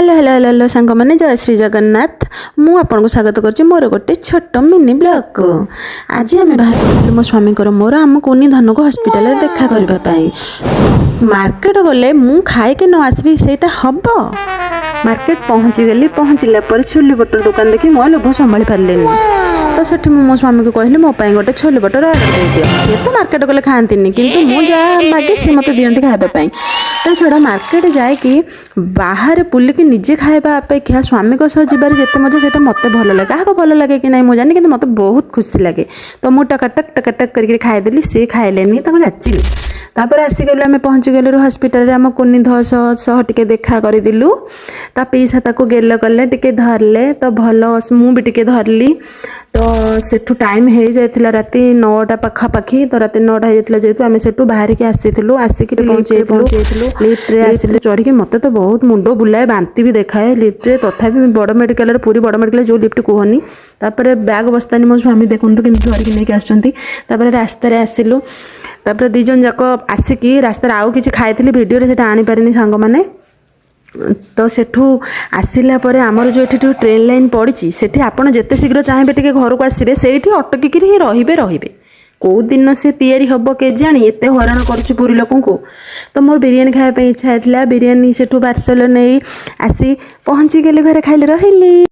Hello hello hello hello ସାଙ୍ଗମାନେ, ଜୟ ଶ୍ରୀ ଜଗନ୍ନାଥ। ମୁଁ ଆପଣଙ୍କୁ ସ୍ୱାଗତ କରୁଛି ମୋର ଗୋଟେ ଛୋଟ ମିନି ବ୍ଲଗ୍କୁ। ଆଜି ଆମେ ବାହାରିଥିଲୁ ମୋ ସ୍ୱାମୀଙ୍କର ମୋର ଆମ କୁନି ଧନକୁ ହସ୍ପିଟାଲରେ ଦେଖା କରିବା ପାଇଁ। ମାର୍କେଟ ଗଲେ ମୁଁ ଖାଇକି ନ ଆସିବି, ସେଇଟା ହବ? ମାର୍କେଟ ପହଞ୍ଚିଗଲି। ପହଞ୍ଚିଲା ପରେ ଛୋଲେ ବଟର ଦୋକାନ ଦେଖି ମୋ ଲୋଭ ସମ୍ଭାଳି ପାରିଲିନି। ତ ସେଠି ମୁଁ ମୋ ସ୍ୱାମୀକୁ କହିଲି, ମୋ ପାଇଁ ଗୋଟେ ଛୋଲେ ବଟର ଅର୍ଡ଼ର ଦେଇଦିଅ। ସିଏ ତ ମାର୍କେଟ ଗଲେ ଖାଆନ୍ତିନି, କିନ୍ତୁ ମୁଁ ଯାହା ମାଗେ ସିଏ ମୋତେ ଦିଅନ୍ତି ଖାଇବା ପାଇଁ। ତା ଛଡ଼ା ମାର୍କେଟ ଯାଇକି ବାହାରେ ବୁଲିକି ନିଜେ ଖାଇବା ଅପେକ୍ଷା ସ୍ୱାମୀଙ୍କ ସହ ଯିବାରେ ଯେତେ ମଜା, ସେଇଟା ମୋତେ ଭଲ ଲାଗେ। କାହାକୁ ଭଲ ଲାଗେ କି ନାହିଁ ମୁଁ ଜାଣିନି, କିନ୍ତୁ ମୋତେ ବହୁତ ଖୁସି ଲାଗେ। ତ ମୁଁ ଟକାଟକ ଟକାଟକ କରିକି ଖାଇଦେଲି। ସିଏ ଖାଇଲେନି, ତାଙ୍କୁ ଯାଚିଲି। ତାପରେ ଆସିଗଲୁ, ଆମେ ପହଞ୍ଚିଗଲୁ ହସ୍ପିଟାଲରେ। ଆମ କୁନି ଧନ ସହ ଟିକେ ଦେଖା କରିଦେଲୁ। ତା ପିଇସା ତାକୁ ଗେଲ କଲେ, ଟିକେ ଧରିଲେ, ତ ଭଲ ମୁଁ ବି ଟିକେ ଧରିଲି। ତ ସେଠୁ ଟାଇମ୍ ହେଇଯାଇଥିଲା ରାତି 9ଟା ପାଖାପାଖି। ତ ରାତି 9ଟା ହେଇଯାଇଥିଲା ଯେହେତୁ, ଆମେ ସେଠୁ ବାହାରିକି ଆସିଥିଲୁ। ଆସିକି ପହଞ୍ଚେଇଥିଲୁ। ଲିଫ୍ଟରେ ଆସିଲୁ ଚଢ଼ିକି। ମୋତେ ତ ବହୁତ ମୁଣ୍ଡ ବୁଲାଏ, ବାନ୍ତି ବି ଦେଖାଏ ଲିଫ୍ଟରେ। ତଥାପି ବଡ଼ ମେଡ଼ିକାଲରେ, ପୁରୀ ବଡ଼ ମେଡ଼ିକାଲରେ ଯେଉଁ ଲିଫ୍ଟ କୁହନି। ତାପରେ ବ୍ୟାଗ୍ ବସ୍ତାନି ମୋ ସ୍ୱାମୀ ଦେଖନ୍ତୁ କେମିତି ଧରିକି ନେଇକି ଆସୁଛନ୍ତି। ତାପରେ ରାସ୍ତାରେ ଆସିଲୁ। ତାପରେ ଦୁଇ ଜଣ ଯାକ ଆସିକି ରାସ୍ତାରେ ଆଉ କିଛି ଖାଇଥିଲି, ଭିଡ଼ିଓରେ ସେଇଟା ଆଣିପାରିନି ସାଙ୍ଗମାନେ। ତ ସେଠୁ ଆସିଲା ପରେ ଆମର ଯେଉଁ ଏଠି ଯେଉଁ ଟ୍ରେନ୍ ଲାଇନ୍ ପଡ଼ିଛି, ସେଠି ଆପଣ ଯେତେ ଶୀଘ୍ର ଚାହିଁବେ ଟିକେ ଘରକୁ ଆସିବେ, ସେଇଠି ଅଟକିକିରି ହିଁ ରହିବେ ରହିବେ। କେଉଁ ଦିନ ସେ ତିଆରି ହେବ କେଜାଣି, ଏତେ ହଇରାଣ କରୁଛି ପୁରୀ ଲୋକଙ୍କୁ। ତ ମୋର ବିରିୟାନୀ ଖାଇବା ପାଇଁ ଇଚ୍ଛା ହେଇଥିଲା। ବିରିୟାନୀ ସେଠୁ ପାର୍ସଲ ନେଇ ଆସି ପହଞ୍ଚିଗଲି ଘରେ, ଖାଇଲି, ରହିଲି।